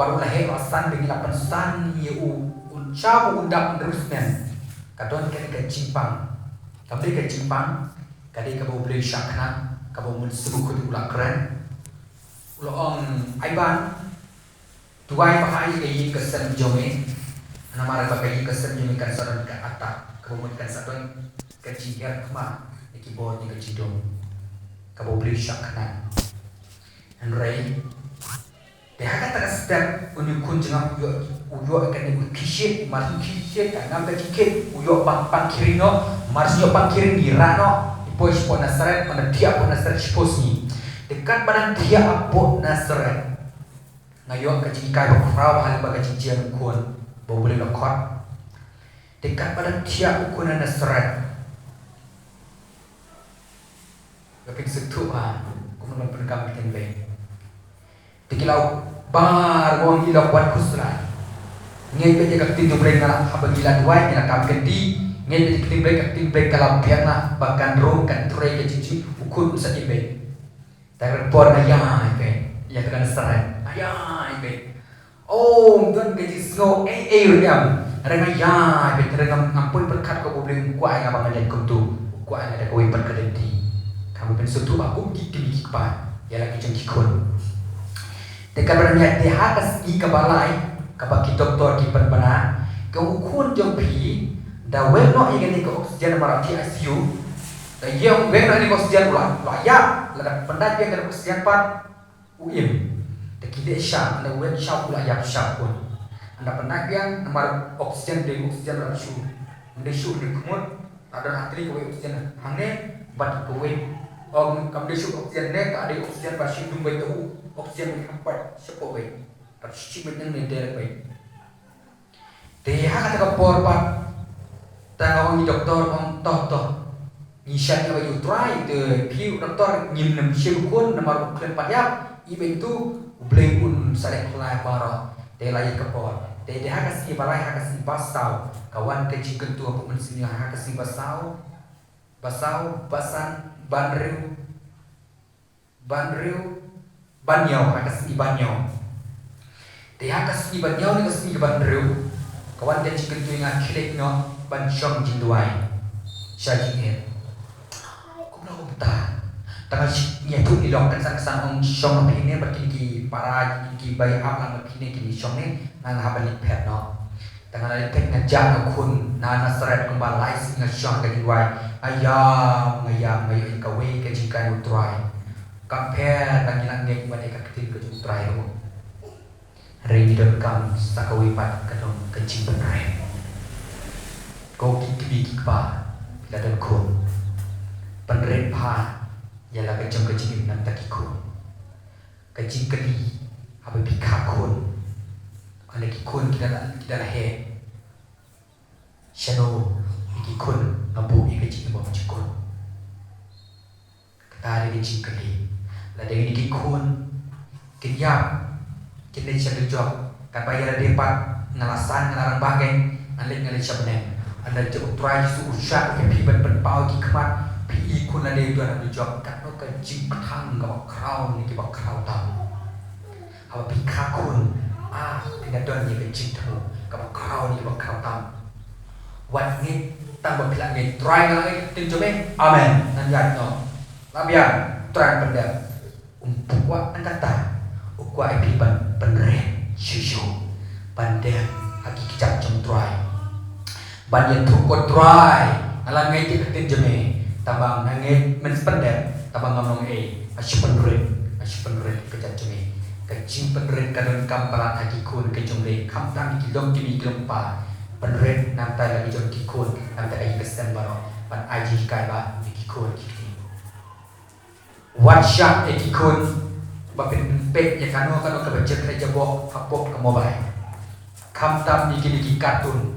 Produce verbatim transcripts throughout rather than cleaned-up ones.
Bad u la heh u la san ba ngi la pynsan ïa u, un sha u un dap hynriew snem. Ka don kane ka jingpang. Kam dei ka jingpang, ka dei kaba U Blei u shah kynang, kaba U Mynsiem Bakhuid u la kren. U la ong, Ivan, duwai bha ïa ka ïing ka sem jong me. Namar ba ka ïing ka sem jong me kan sa don ka attack, kaba mut kan sa don ka jinghiar khmat na ki bor jong ka jingdum, kaba U Blei u shah kynang. Hynrei te ha kata ka step, une u khun jong nga u ïoh, u ïoh kane u khie shiet, mar u khie shiet ka ngam ka jingkit, u ïoh pang, pang khring noh, mar shu ïoh pang khring, ngi rah noh, ngi poi shapoh Nasareth, ynda thiah hapoh Nasareth shiphew sngi. Te katba dang thiah hapoh Nasareth, nga ïoh ka jinghikai bakhraw ha lyngba ka jingjia u khun ba U Blei u la khot. Te katba dang thiah u khun ha Nasareth, nga pynsngewthuh ha, kumno ban pynkam ïa ka ktien Blei. Te ki la bar, ong ki, la kwah khuslai. Ngeit beit ïa ka ktien jong U Blei, nga la, haba ngi la duwai, ngi la kam kynti. Ngeit beit ïa ka ktien Blei, ka ktien Blei ka la biang, la ba kan rung, kan trei ka jingjia, u khun un sa im beit. Te ka por nga ïai beit ïa ka Nasareth, nga ïai beit. Oh, ym don ka jingsngew ei ei ruh ïa nga. Hynrei nga ïai beit, hynrei ngam, ngam poi pyrkhat, ko U Blei um kwah ïa nga ba ngan leit kumto. U kwah ïa nga da kawei pat ka lynti. Kaba pynsngewthuh ha kum ki kmie ki kpa ïa la ki jong ki khun. Te kaba dang ïaid te ha ka sngi kaba lai, kaba ki doktor ki pynbna, ka u khun jong phi da weng noh ïa kane ka oxygen namar u T I C U. Da ïeng weng noh ïa kane ka oxygen, u la, u la ïap, lada pyndait biang kane ka oxygen pat u im. Te ki leh sha, ynda weng sha u la ïap sha u khun. Ynda pyndait biang namar oxygen, dei oxygen la shu. Ym dei shuh ne khmut, la don ha tynrai kawei oxygen hangne bad kawei. Ym, kam dei shuh oxygen ne, ka dei oxygen ba shu dung wei, te u oxygen wei ha pat shapoh wei. Bad shu wei nang ne direct wei. Te ha kata ka por pat, tang ong ki doktor, ong, to, to, ngi shaniah ïa U Trai, te phi u doktor ngim nym shim u khun namar u khlem pat ïap. Ïa beit tu, U Blei un sa leh pynlait baroh. Te la ïa ka por, te, te ha ka sngi ba lai, ha ka sngi ba saw, ka wan ka jingkyntu hapoh mynsiem, ha ka sngi ba saw, ba saw, ba san, ba hynriew, ba hynriew, ba hynñiew, ha ka sngi ba hynñiew. Te ha ka sngi ba hynñiew ne ka sngi ba hynriew, ka wan ka jingkyntu ïa nga, khie leit noh ban shong jingduwai sha jingeh. Kumno kumta? Tang ngi ïathuh, ngi long kynsan kynsan, ong shong noh phi ne bad kine ki para, kine ki baïap lang bad phi ne, kine shong ne, nga nga hap ban leit phet noh. Tang nga la leit phet, nga jah na u khun na Nasareth kumba lai sngi, nga shong ha ka jingduwai. Nga ïam, nga ïam, nga ïoh ïa kawei ka jinghikai na U Trai. Kam pher ba ngi la ngeit wat ïa ka ktien ka jong U Trai ruh. Hynrei ngi donkam sa kawei pat, ka dei ka jingpynrit. Ko ki kmie ki kpa, phi la don khun, pynrit bha ïa la ka jong ka jingim na bynta ki khun. Ka jingkylli, haba phi kha khun, ynda ki khun ki da la, ki da la heh, shano ïa ki khun nga buh ïa ka jingim bymjukut? Kata dei ka jingkylli. Lada ïa ki khun kin ïap, kin leit sha dujok, katba ïa lade pat nga la san, nga la rangbah kein, ngan leit, ngan leit sha bneng. Ynda jong U Trai Jisu u shah ïa phi ban pynpaw ïa ki khmat, phi i khun lade u don ha dujok, katno ka jingkthang kaba khraw ne kiba khraw tam. Haba phi kha khun, ah, phi la don ïa ka jingthmu kaba khraw ne kaba khraw tam. Wat ngeit tang ba phi la ngeit, Trai nga la ngeit ïa ka ktien jong me. Amen. Ngan ïaid noh. La biang, Trai un pyndep. Um kwah tang kata, u kwah ïa phi ban pynrit shuh shuh, ban dep ha ki kjat jong U Trai. Ban ïathuh, ko Trai, nga la ngeit ïa ka ktien jong me, tangba nga ngeit men pyndep, tangba ngam long ei, nga shu pynrit, nga shu pynrit ïa ka kjat jong me. Ka jingpynrit ka donkam palat ha ki khun ki jong U Blei, khamtam ki longkmie ki longkpa. Pynrit nangta ïa la ki jong ki khun, nangta ka ïing ka sem baroh, ban ai jinghikai bha ïa ki khun ki kti. Wat shah ïa ki khun ba phin peit ïa kano kano kaba jyrkhei jaboh hapoh ka mobile. Khamtam ïa kine ki cartoon.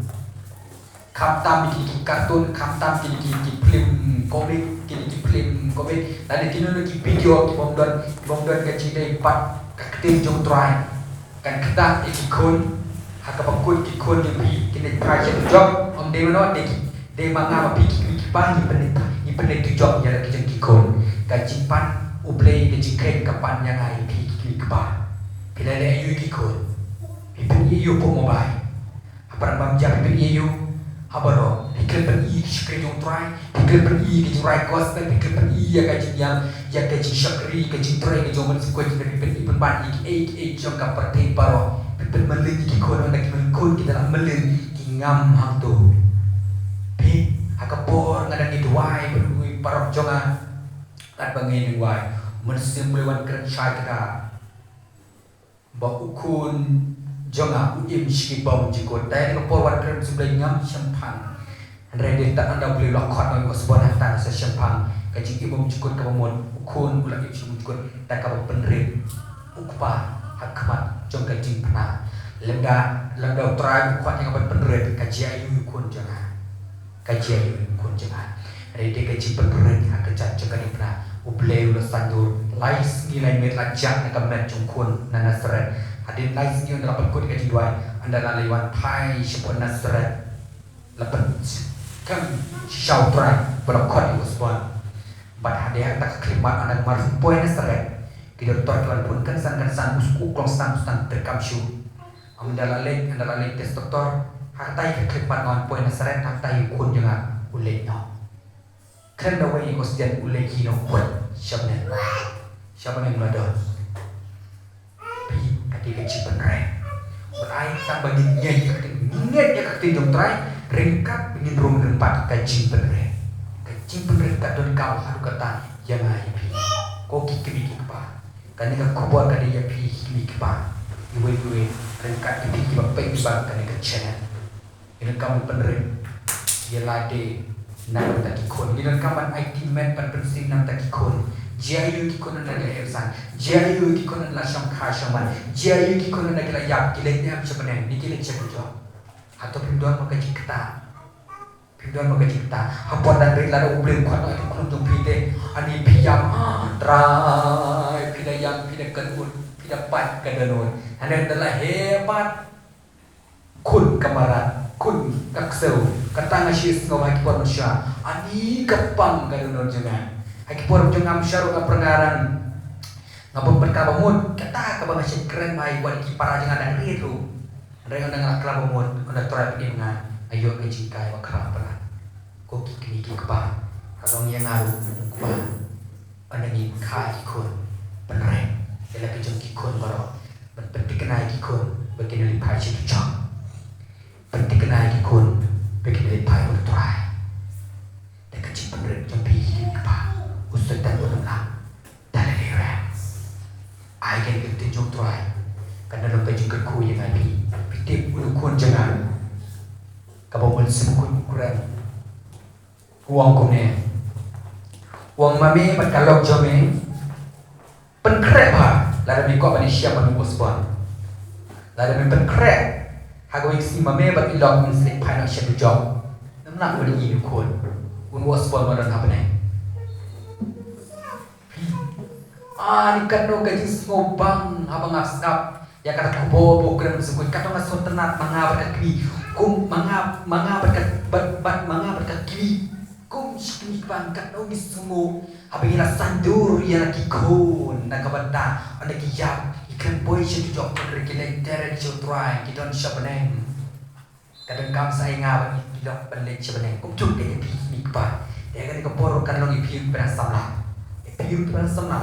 Khamtam ïa kine ki cartoon, khamtam kine ki, ki film comic, kine ki film comic. Lane kino kino ki video ki bym don, ki bym don ka jingïadei bad ka ktien jong U Trai. Kan ktah ïa ki khun, ha kaba kut ki khun jong phi kin leit phai sha dujok, ym dei mano, dei ki, dei ma nga ma phi ki kmie ki kpa ngi pynleit, ngi pynleit dujok ïa la ki jong ki khun. Ka jingpan U Blei, ka jingkheiñ ka pan ïa nga ïa phi ki kmie ki kpa. Phi la leh aïu ïa ki khun? Phi ïoh pok mobile. Hapdeng bam ja phi pyn-i ïa u. Ha baroh. Phi khlem pyn-i ki shakri jong u Trai. Phi khlem pyn-i ki jingrwai gospel. Phi khlem pyn-i ïa ka jingïam, ïa ka jingshakri, ka jingtrei ka jong u Mynsiem Bakhuid, phi pyn-i pynban ïa kiei kiei jong ka pyrthei baroh. Phi pynmlien ïa ki khun, ynda ki khun ki da la mlien ki ngam hangto. Phi, ha ka por nga dang ïa duwai bad u paralok jong nga. Katba nga ïa duwai, u Mynsiem u la wan kren shai kata. Ba u khun jong nga u im sha ki bymjukut. Te ha kane ka por wat kren shu Blei ngam shemphang. Hynrei dei tang ynda u Blei u la khot noh ïa u Osborn hangta sa shemphang ka jingim bymjukut kaba mut. U khun u la im sha bymjukut da kaba pynrit u kpa ha khmat jong ka jingphna. Lymda, lymda u Trai u khot ïa nga ban pynrit, ka jia aïu ïa u khun jong nga? Ka jia aïu ïa u khun jong nga? Hynrei dei ka jingpynrit ha ka jait jong ka jingphna. U Blei u la saiñdur, lai sngi lai miet la jah na ka met jong u khun na Nasareth. Hadien lai sngi ynda la pynkut ka jingduwai, ynda la leit wan phai shapoh Nasareth, la pynskhem shisha u Trai ba la khot ïa u Osborn. Bad hadien kata ka khyllipmat ynda ka mar poi Nasareth, ki doktor ki wan bun kynsan kynsan, u, u klong sdang u sdang treikam shuh. Ynda la leit, ynda la leit test doktor, ha katei ka khyllipmat nga wan poi Nasareth, ha katei u khun jong nga u leit noh. Khlem da wei oxygen u leit hi noh, huit, sha bneng. Sha bneng la don. Phi, ka dei ka jingpynrem. Wat ai tang ba ngin ngeit ïa ka ktien, ngin ngeit ïa ka ktien jong u Trai, ryngkat ba ngin rung ryngkat ka jingpynrem. Ka jingpynrem ka donkam haduh katta ïa nga ïa phi. Ko ki kmie ki kpa. Kane ka khubor ka dei ïa phi ki kmie ki kpa. Iwei pa iwei, ryngkat ïa phi kiba peit lyngba kane ka channel. Ngi donkam ban pynrem ïa lade na ka bynta ki khun. Ngi donkam ban aiti met ban pynsngew na ka bynta ki khun. Jia aïu ki khun ynda ki la ïaid san. Jia aïu ki khun ynda la shong kha shong man. Jia aïu ki khun ynda ki la ïap, ki leit ne em sha bneng, ne ki leit sha dujok. Hato phim don mo ka jingktah? Phim don mo ka jingktah? Hapoh dang rit lada U Blei u khot noh ïa ki khun jong phi te, ani phi ïam, ah, Trai, phi da ïam, phi da kynnoh, phi da pait ka dohnud. Hynrei ynda la heh pat, khun ka mrad, khun ka ksew, kata nga shu sngew ha ki por mynshuwa, ani ka pang ka dohnud jong nga. Ha ki por jong nga mynshuwa ruh nga pyrkhat nga bym pat kaba mut, kata kaba nga shu kren bha ïa ki para jong nga dang rit ruh. Hynrei ynda nga la khlad ba mut, ynda Trai pynim nga, nga ïoh ka jinghikai ba khraw palat. Ko ki kmie ki kpa, ka long ïa nga ruh u kpa. Ynda ngin kha ki khun, pynrem ïa la ki jong ki khun baroh. Ban pynthikna ïa ki khun ba kin leit phai sha dujok. Pynthikna ïa ki khun ba kin leit phai bad u Trai. Da ka jingpynrem jong phi ki kpa, u Soitan u ym lah. Da lei lei ruh. Ai kane ka ktien jong u Trai, kan long ka jingkyrkhu ïa nga ïa phi. Phi tip u khun jong nga, kaba u Mynsiem Bakhuid u kren. U ong kumne. U ong, ma me bad ka lok jong me, pynkhreh bha lada me kwah ban ïashem bad u Osborn. Lada me pynkhreh ha kawei ka sngi, ma me bad i lok men sa leit phai noh sha dujok. Ym lah ban ïohi u khun. Un u Osborn ma don ha bneng. Ani katno ka jingsngewbang haba nga sngap ïa kata ka khubor ba u kren sngewbha, katno nga sngewtynnat ma nga bad ka kmie. Kum ma nga, ma nga bad ka, bad, bad ma nga bad ka kmie. Kum shi kmie kpa, katno ngi sngew haba ngi la saiñdur ïa la ki khun na ka bynta ynda ki ïap, ki khlem poi sha dujok, hynrei ki leit direct sha u Trai, ki don sha bneng. Ka donkam sa ïa nga bad i, i lok ban leit sha bneng. Kumjuh ïa phi ki kmie ki kpa. Te ha kane ka por ruh kan long ïa phi ruh kiba dang samla. Ïa phi ruh kiba dang samla,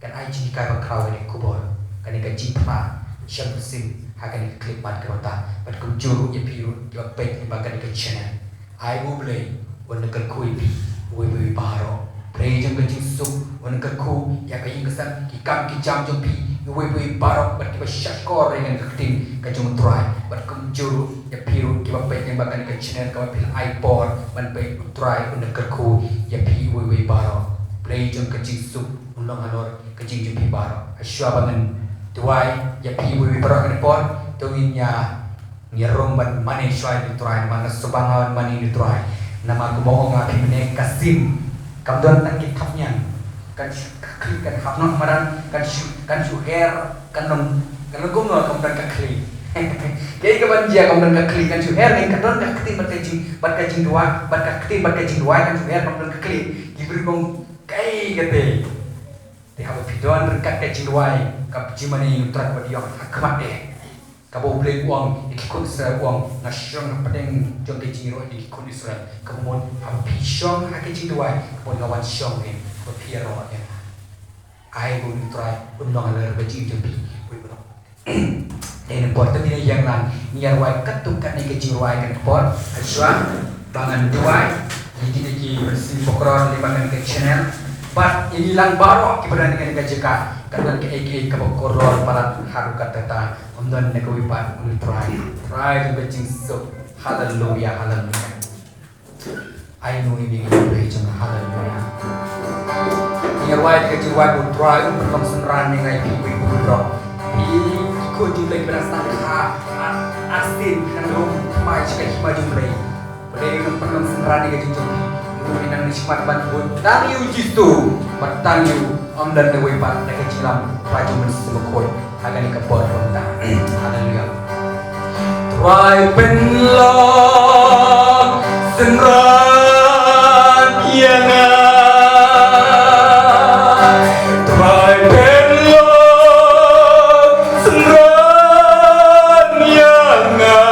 kan ai jinghikai ba khraw ïa kane ka khubor. Kane ka jingphla shem mynsiem ha kane ka khyllipmat kaba mynta. Bad kumjuh ruh ïa phi ruh kiba peit lyngba kane ka channel. Ai ba U Blei un kyrkhu ïa phi, uwei pa uwei baroh. Blei jong ka jingsuk un kyrkhu ïa ka ïing ka sem, ki kam ki jam jong phi, uwei pa uwei baroh, bad kiba shakor ïa kane ka ktien ka jong u Trai. Bad kumjuh ruh ïa phi ruh kiba peit lyngba kane ka channel kaba phi la ai por ban peit, u Trai un kyrkhu ïa phi uwei pa uwei baroh. Blei jong ka jingsuk un long halor ka jingim jong phi baroh. Shuwa ba ngan duwai ïa phi uwei pa uwei baroh ha kane ka por, to ngin ïa Ngi rung ban mane shuwa ïa u Trai, namar nga sngewbha nga wan mane ïa u Trai. Namar kumba ong ha phi mynne, ka sim kam don tang ki thapniang. Kan shu, ka khlieh kan hap noh madan, kan shu, kan shu her, kan long, kan long kumno kam don ka khlieh. Kaei kaban jia kam don ka khlieh, kan shu her ne ka don ka ktien bad ka jing, bad ka jingduwai, bad ka ktien bad ka jingduwai, kan shu her kam don ka khlieh. Ki briew ong kaei kata. Te haba phi don ryngkat ka jingduwai, ka jingmane ïa u Trai kaba ïong ha khmat eh. Kaba U Blei u ong ïa ki khun Israel, u ong, nga shong hapdeng jong ki jingrwai jong ki khun Israel. Kaba mut haba phi shong ha ki jingduwai, kaba mut nga wan shong ïa phi, haba phi ïaroh ïa nga. Ai ba U Trai un long halor ka jingim jong phi, u ïa u. Dei na por te ngi ïeng lang, ngi ïa rwai katto katne ka jingrwai kane ka por, hashwa ba ngan duwai ïa kine ki mynsiem bakhraw lyngba kane ka channel. Bad ïa ngi lang baroh kiba don ha kane ka jaka, kan don kaei kaei kaba kordor palat haduh katta katta. Ym don na kawei pat, U Trai, Trai jong ka jingsuk. Haleluya, haleluya. Ai no ïa ngi, Blei jong nga, haleluya. Ngi ïa rwai ka jingrwai ba U Trai un pynlong synran ïa ngi, phi, phi, phi, phi. Phi, ki khun jong U Blei kiba dang sdang kha ar, arsien, ki dang rung thymmai sha ka hima jong U Blei. Blei un pynlong synran ïa ka jingim jong phi. Ïa u, ïa nang, ïa u, ïa u, ïa u, ïa u, ym don kawei pat na ka jingim, Trai jong U Mynsiem Bakhuid. Ha kane ka por ba mynta. Haleluya. Trai pynlong synran ïa nga. Trai pynlong synran ïa nga.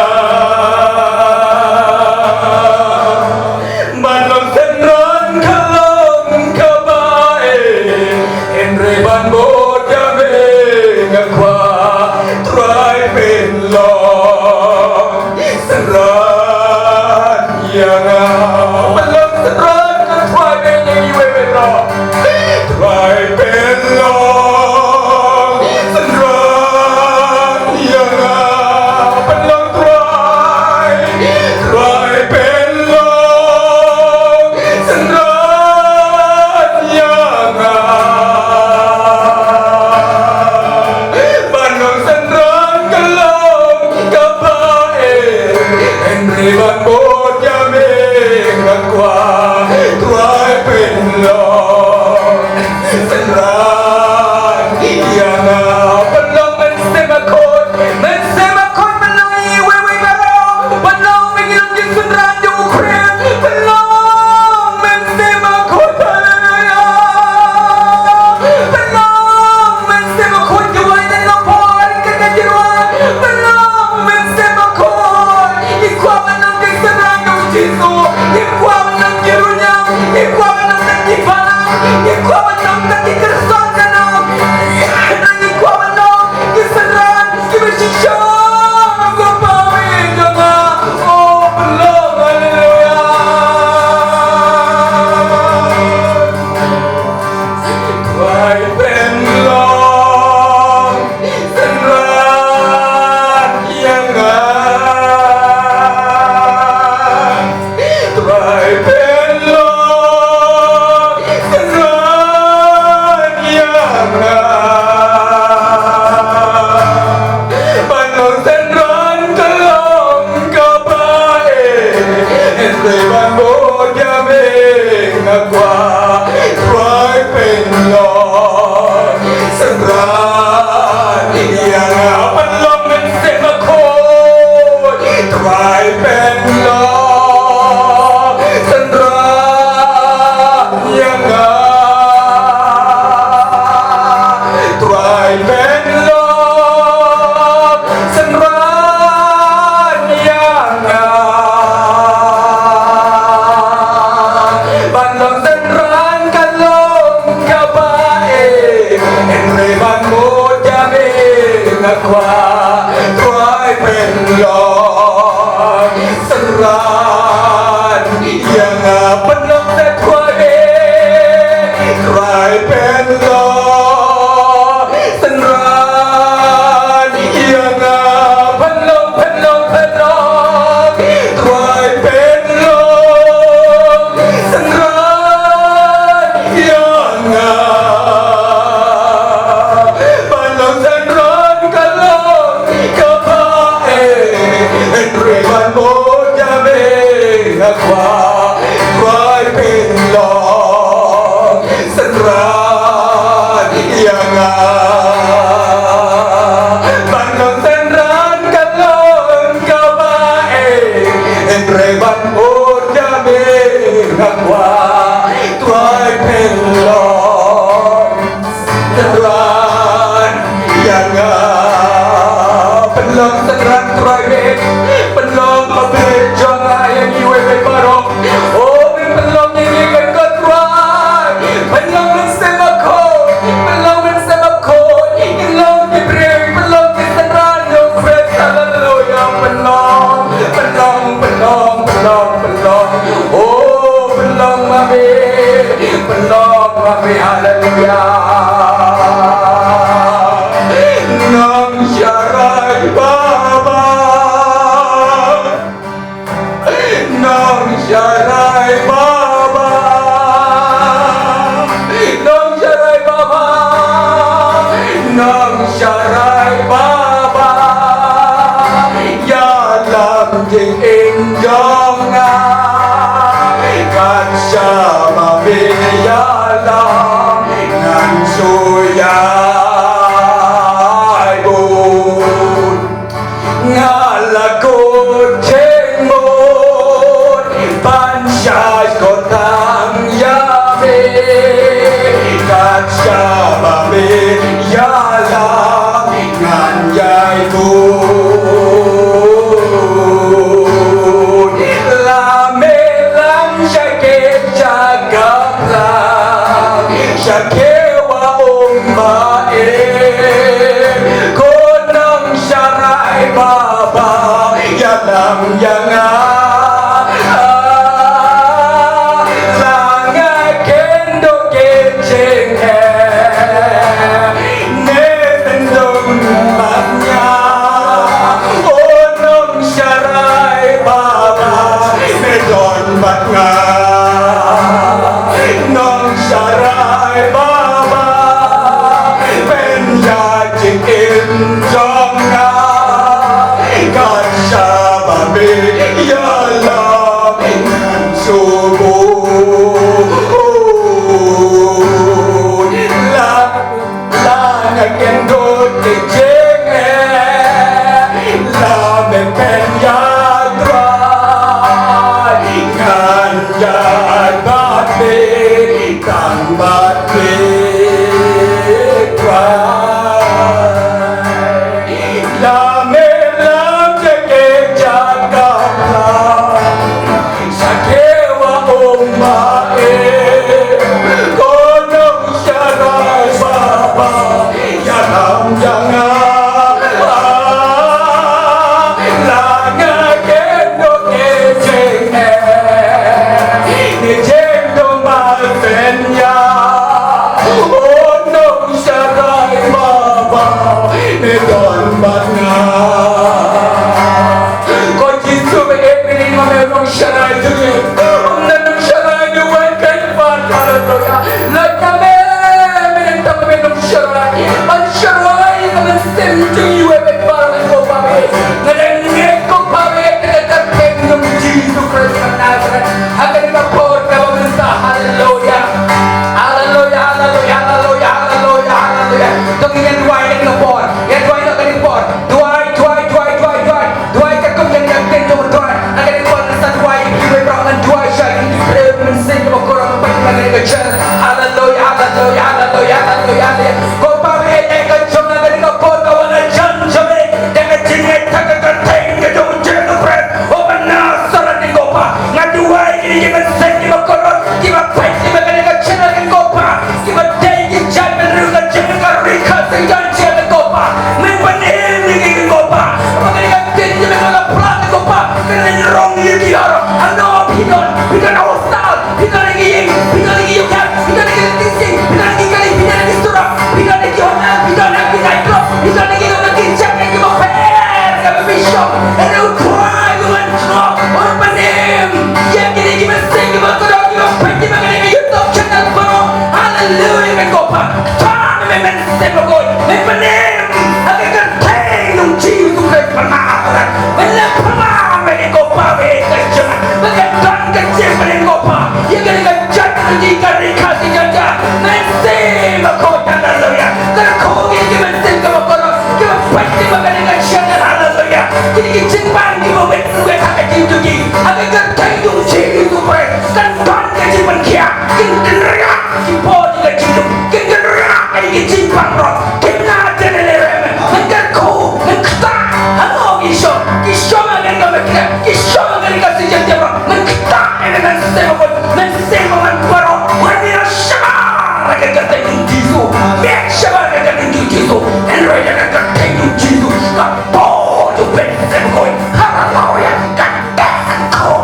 Ban long synran ka long kaba eh, hynrei ban bud ïa me nga kwah. Trai pynlong synran ïa nga. Pynlong synran ka Trai, me ïa ngi wei wei ruh. Trai pynlong synran ïa nga. Pynlong Trai. Trai pynlong synran ïa nga. Ban long synran ka long kaba eh, hynrei ban bud ïa me nga kwah. Trai pynlong synran ïa nga. Pynlong Mynsiem Bakhuid. Mynsiem Bakhuid, pynlong ïa ngi wei wei baroh. Pynlong ïa ngi, long ki synran jong U Khrist. Pynlong Mynsiem Bakhuid, haleluya. Pynlong Mynsiem Bakhuid, ki wai na ka por, ka ka jingrwai. Pynlong Mynsiem Bakhuid. Ngi kwah ban long ki synran jong U Jisu. Ngi kwah ban long ki riewniam. Ngi kwah ban long ki balang. Ngi kwah ban long ki kyrsan ka nam. Ngi kwah ban long ki synran kiba shisha. Ko Bawi jong nga. Oh, pynlong, haleluya. Trai pynlong synran ïa nga. Trai pynlong synran ïa nga. Ban long synran ka long kaba eh, hynrei ban bud ïa me nga kwah. Trai pynlong synran ïa nga. Pynlong Mynsiem Bakhuid. Trai pynlong synran ïa nga. Trai pynlong synran ïa nga. Ban long synran ka long kaba eh, hynrei ban bud ïa me nga kwah. Trai pynlong synran ïa nga. Pynlong, Trai. Trai pynlong synran ïa nga. Pynlong, pynlong, pynlong. Trai pynlong synran ïa nga. Ban long synran ka long kaba eh, hynrei ban bud ïa me nga kwah. Trai pynlong synran ïa nga. Ban long synran ka long kaba eh, hynrei ban bud ïa me nga kwah. Trai pynlong synran ïa nga. Pynlong Baba, Nongshakri Baba, Nongshakri Baba, Nongshakri Baba, ïalam jingim jong nga, kat shaba me ïalam ngan shu ïai bud. Nga la kut jingmut ban shait kut tang ïa me, kat shaba me ïalam ngan ïai bud. La me lam sha ki jaka la sha ki wa um ba e, ko Nongshakri Baba, ïalam ïa nga. La nga kynduh ki jingeh, ne tendong bad nga. O Nongshakri Baba, me don bad nga. Nongshakri Baba, pynïaid jingim jong nga, kat shaba me ïalam ngan shu bud. La la nga kynduh ki jingeh, la me pynïaid Trai, ngan ïaid bad me, tang bad me Trai. La me lam sha ki jaka la sha ki wa um ba e, ko Nongshakri Baba, ïalam ïa nga. La nga kynduh ki jingeh, ki jingdum ba synñia. O Nongshakri Baba, me don bad nga. Ko Jisu, me ïeit, me ïeit, me long sharai jong ngi. Ym don sharai duwai khlem pat. Haleluya. Lait na me, me dang tang me long sharai. Ban sharai na mynsiem jong ngi, wei wei para ko Kpa me. Nga dang ngeit ko Kpa me, te ka kyrteng jong Jisu Khrist na Nasareth. Ha kane ka por kaba mynta, haleluya. Haleluya, haleluya, haleluya, haleluya, haleluya. To ngin ïa duwai ha kane ka por. Ïa duwai ha kane ka por. Duwai, duwai, duwai, duwai, duwai. Duwai katkum ka ktien jong u Trai. Ha kane ka por ngan sa duwai ïa kiwei para, ngan duwai sha ki briew mynsiem kiba kordor ban peit ïa kane ka channel. Haleluya, haleluya, haleluya, haleluya, haleluya. Ko Kpa, ïa ka jong nga kane ka por ka wan ha jan jong me. Da ka jingngeit ha ka kyrteng ka jong u Jisu Khrist uba na Nasareth, ko Kpa. Nga duwai ïa ki mynsiem kiba kordor kiba peit ïa kane ka channel, ko Kpa. Kiba dei ki jaitbynriew ka jong ka ri Khasi Jaiñtia, ko Kpa. Men pynim ïa ki, ko Kpa. Ba kane ka ktien jong me kan ym la phla, ko Kpa. Kan ym rong ïa ki haroh. Hano phi don, phi don ha hostel, phi don ha ki ïing, phi don ha ki ïewkher, phi don ha ki lynti ksing, phi don ha ki kali, phi don ha ki surok, phi don ha ki hotel, phi don ha ki night club, phi don ha ki, don ha ki jaka kiba pher, kaba phi shong. Hynrei u Trai u ngan jngoh, un pynim ïa kine ki mynsiem kiba kordor kiba peit ïa kane ka YouTube channel baroh. Haleluya, ko Kpa. Kpa, me mynsiem bakhuid, me pynim ha ka kyrteng jong u Jisu Khrist ba na Nasareth. Me la phla, me, ko Kpa, me ka jingmut, me ka don ka jingpynim, ko Kpa, ïa kane ka jaitbynriew ka ri Khasi Jaiñtia. Mynsiem bakhuid, haleluya. Kyrkhu ïa ki mynsiem kiba kordor kiba peit ïa kane ka channel, haleluya. Kine ki jingbam kiba wit wit ha ka jingduwai, ha ka kyrteng jong u Jisu Khrist. Kan don ka jingpynkhiah, kin kynriah ki bor jong ka jingdum, kin kynriah ïa ki jingpang rot, kin nang ïa lade rem. Men kyrkhu, men ktah, hangne ki shong, ki shong ha kane ka Mawkyrwat, ki shong ha kane ka Khasi Jaiñtia baroh, men ktah ïa ka mynsiem bakhuid, mynsiem ba man baroh, wan ïa shabar ha ka kyrteng jong u Jisu, beh shabar ha ka kyrteng jong u Jisu, hynrei ha ka kyrteng jong u Jisu, ka bor jong u mynsiem bakhuid, haleluya, ka teh ko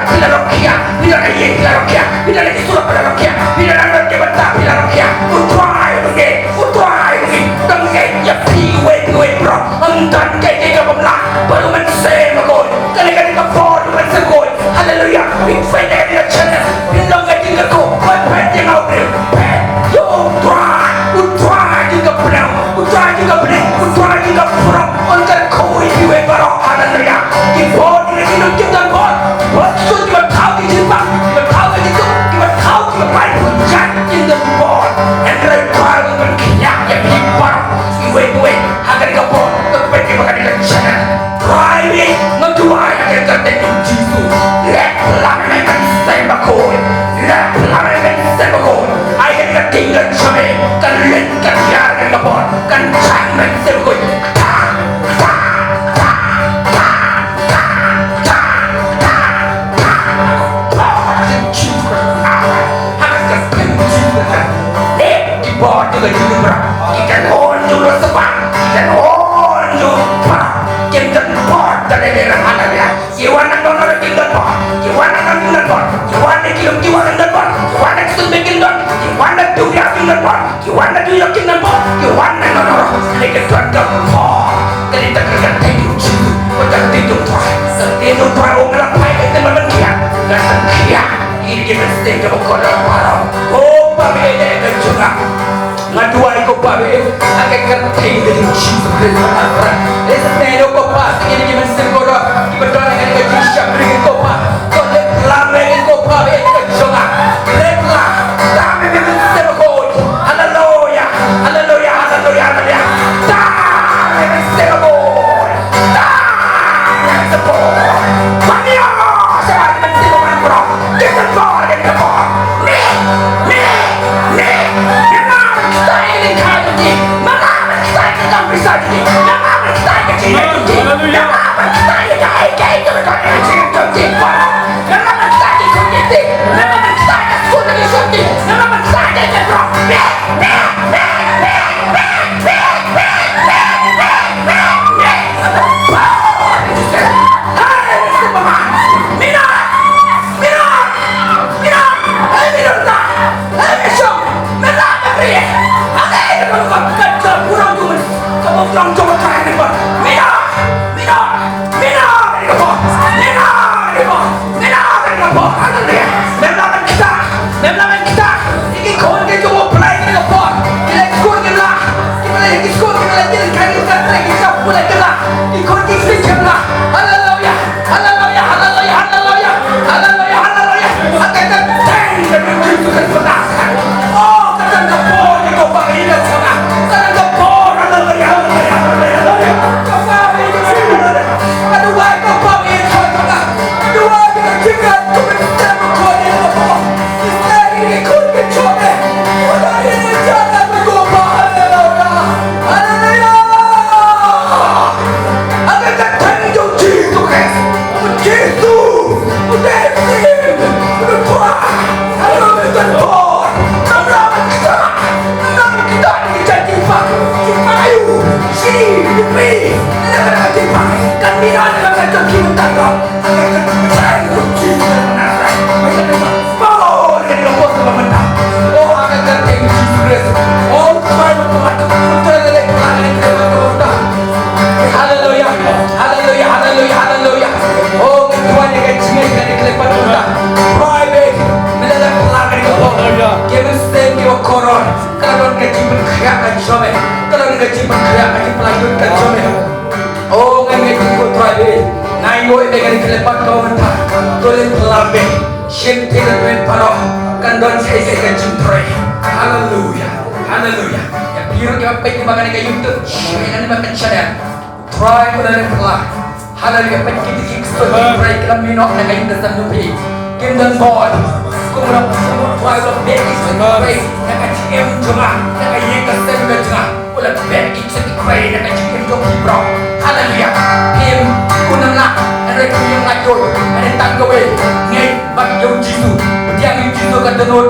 Phi la rung khia, phi la ïeit, phi la rung khia, phi la ïeit, phi la rung khia, phi la rung khia, phi la rung khia. U Trai u ngeit, u Trai u ngeit, u ngeit ïa phi iwei pa iwei baroh. Ym don kaei kaei kaba ym lah bad u Mynsiem Bakhuid. Kane ka dei ka por u Mynsiem Bakhuid. Haleluia. Phi peit ïa kane ka channel, phi long ka jingkyrkhu. Peit, peit ïa nga u briew. Peit ïa u Trai, u Trai jong ka pdeng, u Trai jong ka pdeng, u Trai jong ka pdeng. Un kyrkhu ïa phi iwei baroh. Haleluia. Ki bor ki la, ki la, kim don bor. Bor ki la, ki la thaw ki jingpang, ki la thaw ki jingpang, ki la thaw ki la pai pun jait, kim don bor. Hynrei Trai un pynkhia ïa phi baroh. Iwei pa iwei. Ha kane ka por, to peit ïa kane ka channel. Trai, nga duwai ha ka kyrteng jong u Jisu. Leh pla me Mynsiem Bakhuid. Leh pla me Mynsiem Bakhuid. Ai kane ka kyrteng jong me kan leit kan ïar kane ka por. Kan jan Mynsiem Bakhuid. Ta, ta, ta, ta. Ki bor jong ka jingdum baroh, ki kynhun jong u Lasabah, ki kynhun jong u Kpa, kim don bor da lei lei. Haleluia. Ki wan na Nongkhnong kim don bor, ki wan na Nongkhnong kim don bor, ki wan na Kilum ki wan kim don bor, ki wan na Ksuid Beiñ kim don, ki wan na Dewïong kim don bor. Ki wan na Dewïong kim don bor, ki wan na Nongkhnong ruh. Kane ka don ka bor. Kane ka don ka kyrteng jong u Jisu. Ka don ka kyrteng jong u Trai. Ka kyrteng jong u Trai, u ong la phai ka kyrteng ban pynkhiah. Ka pynkhiah ïa ki mynsiem kiba kordor baroh. Ko Kpa ba ïeit, ïa ka jong nga. Nga duwai ko Kpa ba ïeit, ha ka kyrteng ka jong u Jisu Khrist u Nasareth. Isynei ko Kpa ïa ki mynsiem kordor kiba don ha kane ka jingshakri ko Kpa. To leh pla ïa ki ko Kpa ba ïeit ka jong nga. Leh pla. Dam ïa ki Mynsiem Bakhuid. Haleluia. Haleluia. Haleluia. Haleluia. Dam ïa ki Mynsiem Bakhuid. Dam ïa ki Mynsiem Bakhuid. Ban ïoh shabar ki mynsiem baroh. Ki mynsiem baroh. Ki mynsiem baroh. Me, me, me. Me la ban ktai ïa ka jingkha jong ki. Me la ban ktai ïa ka jingpisa jong ki. Me la ban ktai ïa ka jingeh jong ki. Me la ban ktai ïa ka ei ka ei kaba don ha ka jingim jong ki. Mem lah ban ktah, mem lah ban ktah ïa ki khun ki jong U Blei kane ka por. Ki leit skul kim lah, kiba leit ki skul kim lah, ki leit kai ki leit trei ki shah pule kim lah, ki khun ki ksiew kim lah. Haleluia, haleluia, haleluia, haleluia, haleluia, haleluia. Ha ka kyrteng ka jong U Jisu Khrist u Nasareth. Oh, ka don ka bor ïa ko Kpa ïa ka jong nga. Ka don ka bor, haleluia, haleluia, haleluia, haleluia. Ka bor ïa ka jong nga. Ka duwai ka bor ïa ka jong nga. Ka duwai ïa ka jong nga. Haleluia, haleluia, haleluia, haleluia. Oh, ngi duwai ïa ka jingngeit kane ka leh pat mynta. Private, me la leh pla kane ka por. Ki mynsiem kiba kordor. Ka la don ka jingpynkhiah ka jong me. Ka la don ka jingpynkhiah ka jingpynkhiah ka jong me. Oh, nga ngeit ko Trai, nga ïohi ïa kane ka leh pat ka mynta. To leh pla me. Shim te leh me baroh. Kan don kaei kaei ka jingtrei. Haleluia. Haleluia. Ïa phi ruh kiba peit ba kane ka YouTube. Share kane ba ka channel. Trai ko la leh pla. Haleluia. Peit kito ki ksuid ki briew ki la mih noh na ka ïing ka sem jong phi. Kim don bor. Kumno kumno Trai u la beh ki ksuid ki briew na ka jingim jong nga, na ka ïing ka sem ka jong nga. U la beh ki ksuid ki briew na ka jingim jong phi baroh. Haleluia. Phim kut nym lah. Hynrei phim ïoh nga joi. Hynrei tang kawei. Ngeit bad ïa u Jisu. Pdiang ïa u Jisu ka dohnud.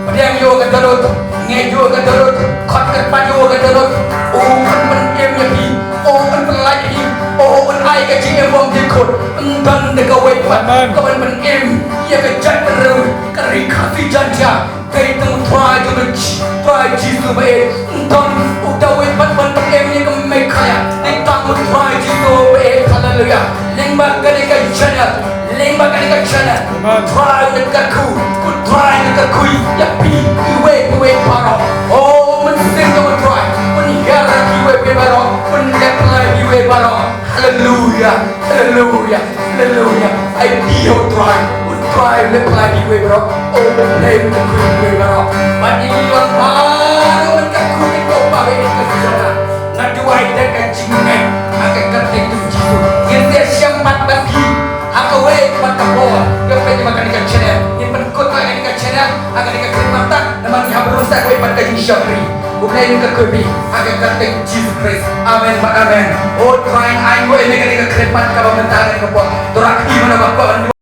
Pdiang ïa u ka dohnud, ngeit ïa u ka dohnud, khot kyrpad ïa u ka dohnud. U pyn-, pyn-im ïa phi, u pyn-, pynlait ïa phi, u pyn-ai ka jingim bymjukut. Ym don da kawei pat. Amen. Ka ban pyn-im Ïa ka jaitbynriew ka Ri Khasi Jaiñtia. Kaei tang u Trai jong ngi, Trai Jisu ba ïeit. Ym don u David pat ban pynim ïa ka Meghalaya. Dei tang u Trai Jisu ba ïeit. Haleluya. Lyngba kane ka channel, lyngba kane ka channel, u Trai u kyrkhu, u Trai u kyrkhu ïa phi iwei pa iwei baroh. O Mynsiem jong u Trai un hiar ïa phi iwei pa iwei baroh, un lehkai ïa phi iwei baroh. Haleluya. Haleluya. Haleluya. Ai phi ïa u Trai, u Trai u lehkai ïa phi iwei baroh. O Blei u kyrkhu ïa phi iwei baroh. Bad ïa ngi baroh ban kyrkhu ïa u Kpa ba ïeit ka jong nga. Nga duwai da ka jingngeit ha ka kyrteng jong u Jisu. Ngin sa ïashem pat bad phi ha kawei pat ka por. Ïa phi ba kane ka channel, ngin pynkut ba kane ka channel ha kane ka khyllipmat, namar ngi hap rung sa kawei pat ka jingshakri. U Blei un kyrkhu ïa phi ha ka kyrteng Jisu Khrist. Amen bad amen. O Trai, ai nguh ïa me kane ka khyllipmat kaba mynta kane ka por. To rakhe mano ba ko